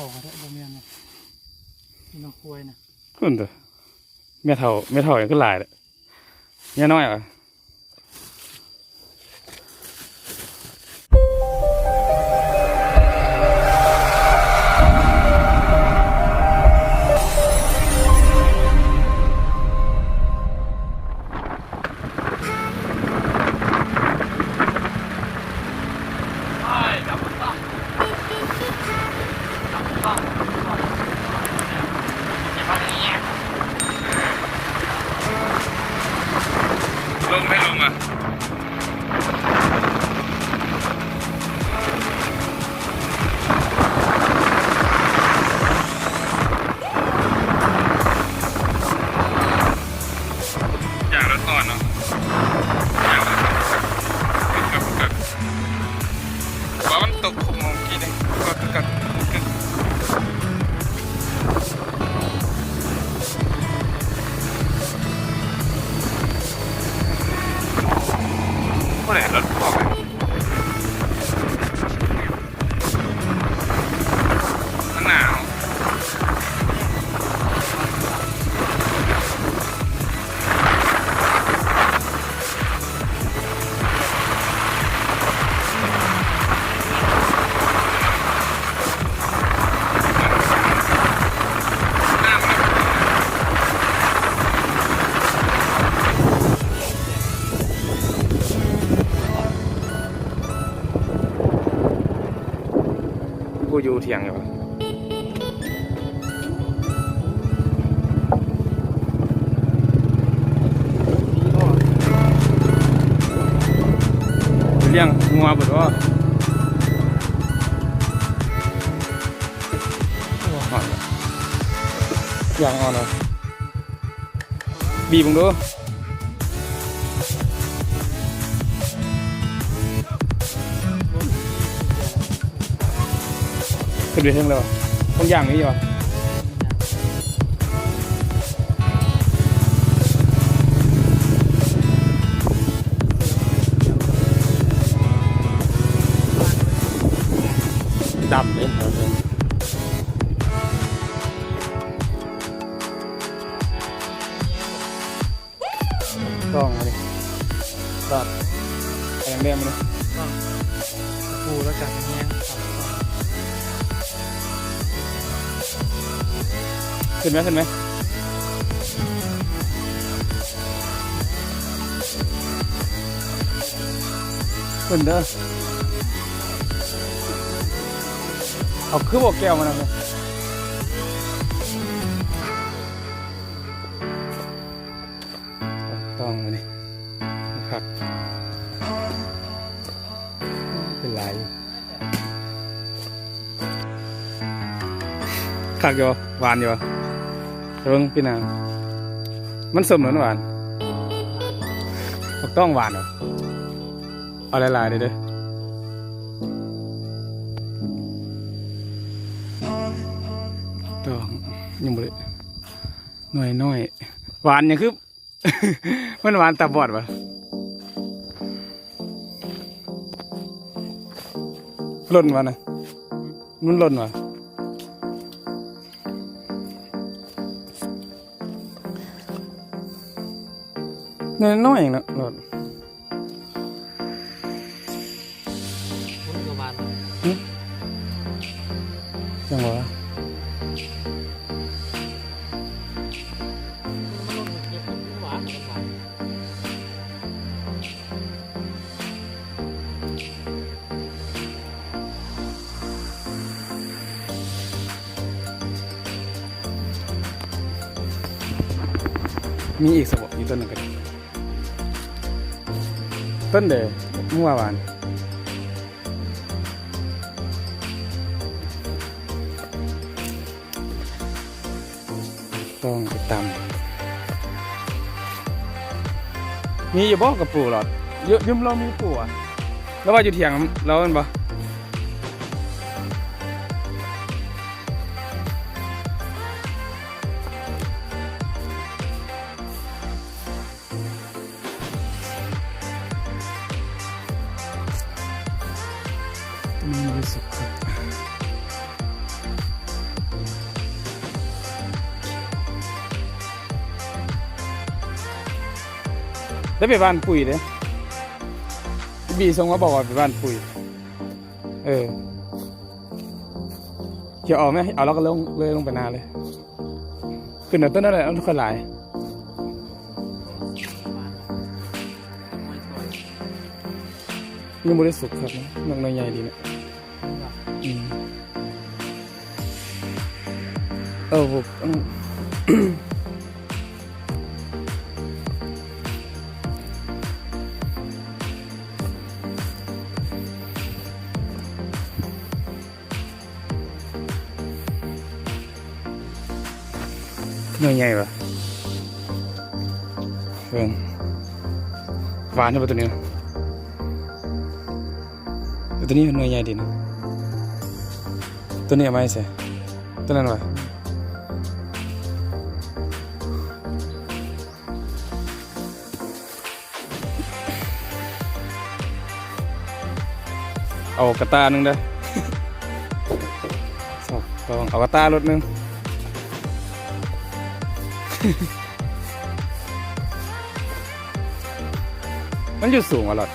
ອອກມາໄດ້ບໍ່ແມ່ນນະ ມີນ້ອງຄວາຍນະ ເພິ່ນເດີ ແມ່ເຖົ້າ ແມ່ເຖົ້າຫຍັງຄືຫຼາຍເດ້ ເມຍນ້ອຍຫວາ? ລົງໄດ້ລົງອ່ະ ຢ່າງລະຕອນເນາະ ຢ່າງລະຕອນ ກຶກກັກ ກຶກກັກ ວ່າມັນຕົກຂຸມຂອງກີ້ນີ້ ກຶກກັກ ກຶກກັກ ບໍ່ໄດ້ລົດພວກ ມັນໜາວ ຜູ້ຢູ່ຖຽງຢູ່ ລ້ຽງງົວເບິດບໍ່? ໂອ້ ຮ້ອນ ຢ່າງຮ້ອນເລີຍ. ບີບເບິ່ງດູ ຂຶ້ນໄປເທິງແລ້ວ ບາງຢ່າງມີຢູ່ຫວາ? ດຳເດ້. ຕ້ອງມາເດ້ ດອດ ແດງໆ ມາເດ້ ຕະປູແລ້ວຈັບແຮງໆ ຂຶ້ນໄໝ ຂຶ້ນໄໝ ຂຶ້ນເດີ ເອົາ ຄືບໍ່ແກວມານຳເລີຍ. ຕ້ອງອັນນີ້ຄັກ ເປັນຫຼາຍຢູ່ ຄັກຢູ່ ຫວານຢູ່ ເບິ່ງປີໜ້າ ມັນສົ້ມຫຼືມັນຫວານ ບັກຕ້ອງຫວານຫວາ? ເອົາຫຼາຍໆເດີ້ ຕ້ອງ ຍັງບໍ່ໄດ້ ໜ່ວຍນ້ອຍ ຫວານຫຍັງຄື ມັນຫວານຕາບອດຫວາ? ຫຼົ່ນຫວານນະ ມັນຫຼົ່ນຫວາ? ນ້ອຍໆເອງເນາະ ຫຼອດ ມັນກໍຫວານ ຫຶ ຈັ່ງຫວາ? ມີອີກສະເບາະ ຢູ່ຕົ້ນນັ້ນກໍໄດ້ ຕົ້ນເດ ໝູ່ວ່າຫວານ ຕ້ອງໄປຕຳ ມີຢູ່ບໍ່ກະປູຫຼອດ? ຢູ່ ຢູ່ລາວມີປູຫວາ? ລາວວ່າຢູ່ຖຽງລາວແມ່ນບໍ່? ມີຢູ່ສຸກຄັກ. ໄດ້ໄປບ້ານປຸ້ຍເດ້ ບີສົ່ງມາບອກວ່າໄປບ້ານປຸ້ຍ. ເອີ ຊິເອົາໄໝ? ເອົາ ແລ້ວກໍລົງ ເລີຍລົງໄປນາເລີຍ. ຂຶ້ນເອົາຕົ້ນນັ້ນແຫຼະ ມັນຄ່ອຍຫຼາຍ. ຍັງບໍ່ໄດ້ສຸກຄັກນະ ໜ່ວຍໃຫຍ່ດີນະ. ອືມ ເອີ ໜ່ວຍໃຫຍ່ຫວາ ເບິ່ງ ຫວານຢູ່ບໍ່ໂຕນີ້? ໂຕນີ້ໜ່ວຍໃຫຍ່ດີນະ. ໂຕນີ້ເອົາມາໃສ່ ໂຕນັ້ນຫວາ? ເອົາກະຕ່າໜຶ່ງເດີ ສອງ ເອົາກະຕ່າລົດໜຶ່ງ. ມັນຢູ່ສູງວ່າລອດ.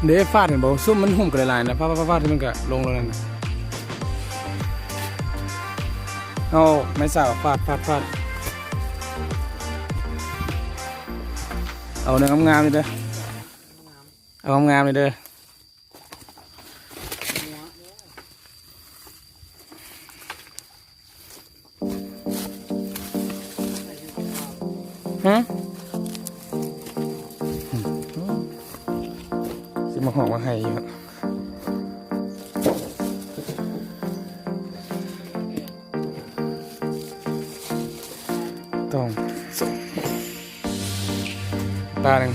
ເດ້ ຟາດເຫັນບໍ່? ຊຸມມັນຫຸ້ມກັນຫຼາຍໆນະ ຟາດໆໆ ມັນກະລົງແລ້ວນັ້ນນະ. ເອົາໄມ້ສາກຟາດໆໆ ເອົາແນວງາມໆນີ້ເດີ ເອົາງາມໆນີ້ເດີ. ຫື ຊິມາຮ້ອງມາໄຫ້ຢູ່ ຕ້ອງ ຕາໜຶ່ງ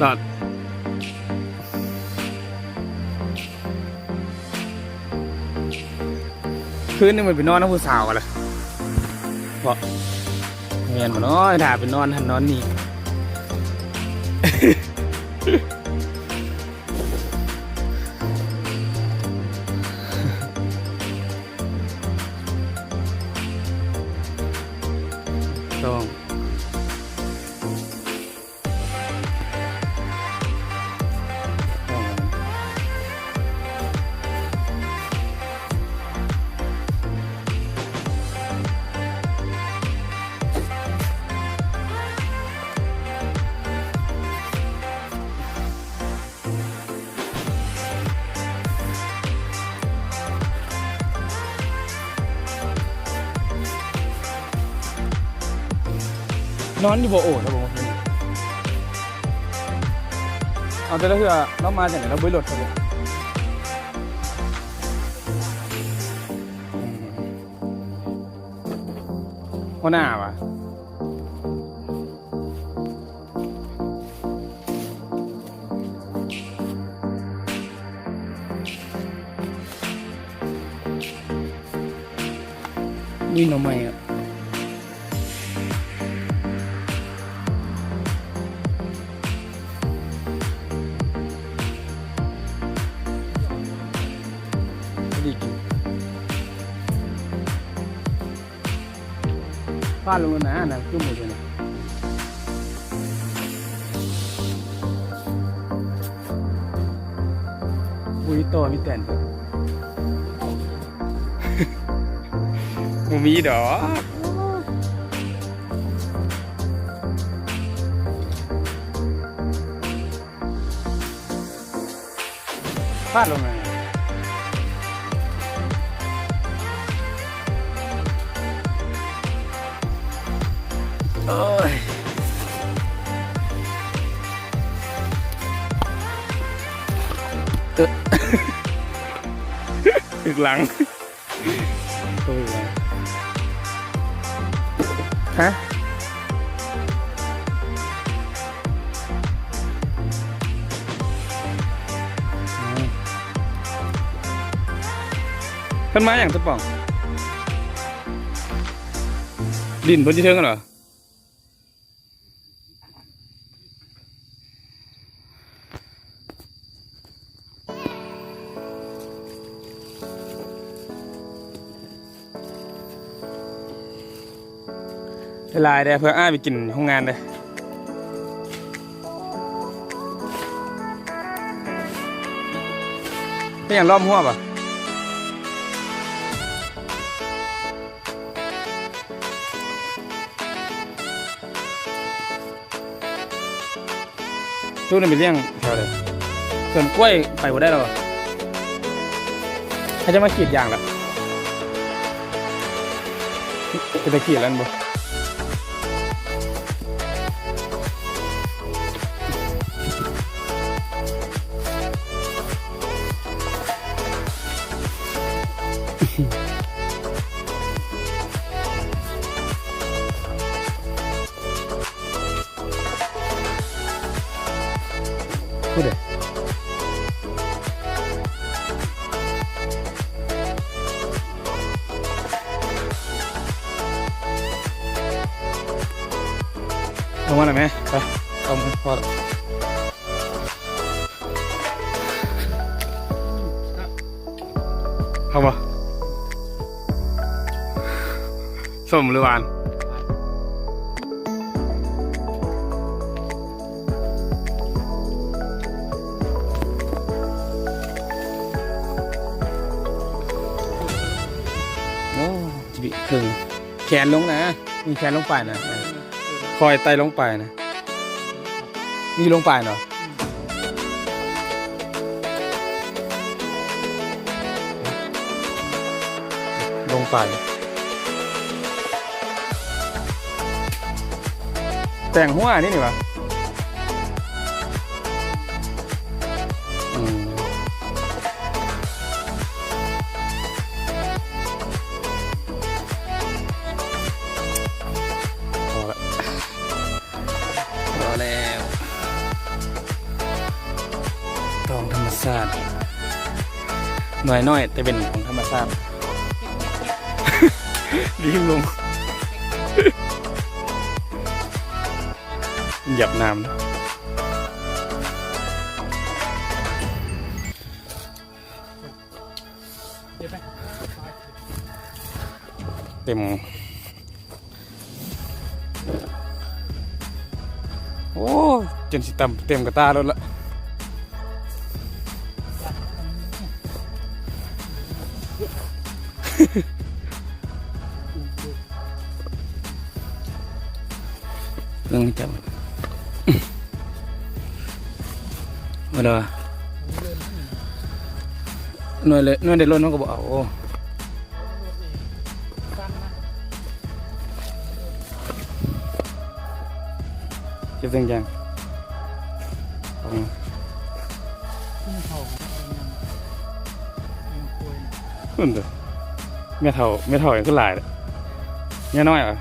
ລອດ. ຄືນນີ້ມັນໄປນອນນຳຜູ້ສາວກັນລະ ເພາະ ແມ່ນບໍ່ເນາະ ຖ້າໄປນອນຫັ້ນນອນນີ້. ຕ້ອງ ນອນຢູ່ບໍ່ໂອດ ເອົາແຕ່ລະເທື່ອລາວມາຈັ່ງໃດລາວບໍ່ລົດ ຫົວໜ້າຫວາ? ມີໜໍ່ໄມ້ອະ ດີກິນ. ຟາດລົງແລ້ວນະ ອັນນັ້ນຈຸ່ມລົງເລີຍນະ. ບໍ່ມີຕໍ່ມີແຕນເດີ ບໍ່ມີດອກ. ພາດລົງມາ ໂອ້ຍ ເອີ ຖືກຫຼັງ. ຮະ ເພິ່ນມາຫຍັງຕະປອງ? ຫຼິ້ນເພິ່ນຢູ່ເທິງຫັ້ນຫວາ? ຫຼາຍໆເດີ້ ເພື່ອອ້າຍໄປກິນໂຮງງານເດີ້. ເຮັດຫຍັງລ້ອມຫົວບໍ່? ຕູ້ນີ້ໄປລ້ຽງແຖວໃດ? ສວນກ້ວຍໄປບໍ່ໄດ້ແລ້ວຫວາ? ເຂົາຈະມາກຣີດຢາງລະ ເປັນຕາກຣີດແລ້ວບໍ່? ຜູ້ໃດ? ເອົາມາແລ້ວແມະ ໄປ ເອົາມາ ພໍແລ້ວ. ເອົາບໍ່? ສົ້ມຫຼືຫວານ? ໂອ້ ຈິເຄິ່ງ ແຂນລົງນະ ມີແຂນລົງໄປນະ ຄ່ອຍໄຕ່ລົງໄປນະ. ນີ້ລົງໄປເນາະ ລົງໄປ ແຕ່ງຫົວນີ້ ນີ້ຫວາ? ອືມ ພໍລະ. ພໍແລ້ວ ທອງທຳມະຊາດ ໜ່ວຍນ້ອຍແຕ່ເປັນຂອງທຳມະຊາດ ດີລົງ ຢາບນ້ຳ. ເຕັມ ໂອ້ ຈົນຊິຕຳເຕັມກະຕ່າໂລດລະ ເບິ່ງເຈົ້າ ບໍ່ໄດ້ວ່າ ໜ່ວຍເລີຍ ໜ່ວຍໄດ້ລົ້ນມັນກໍບໍ່ເອົາ. ເກັບເຊິ່ງຢ່າງ ອອກມາ ເບິ່ງເດີ້ ແມ່ເຖົ້າ ແມ່ເຖົ້າຫຍັງຄືຫຼາຍແທ້ ເມຍນ້ອຍຫວາ?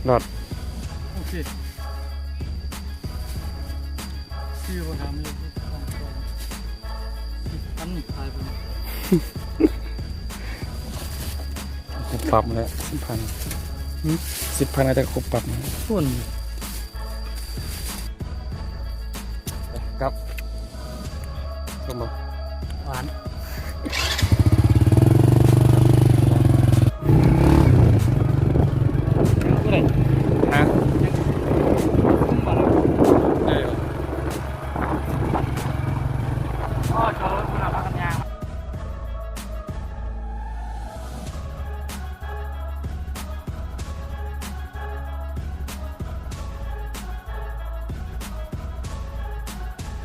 ລອດ ໂອເຄ ຊື່ບໍ່ຖາມເລີຍ ສິບພັນນີ້ຂາຍໄປ ຄົບປັບແລ້ວ ສິບພັນ ຫືມ ສິບພັນ ອາດຈະຄົບປັບ ໂອ້ຍ ກັບ ສົມບໍ່? ຫວານ.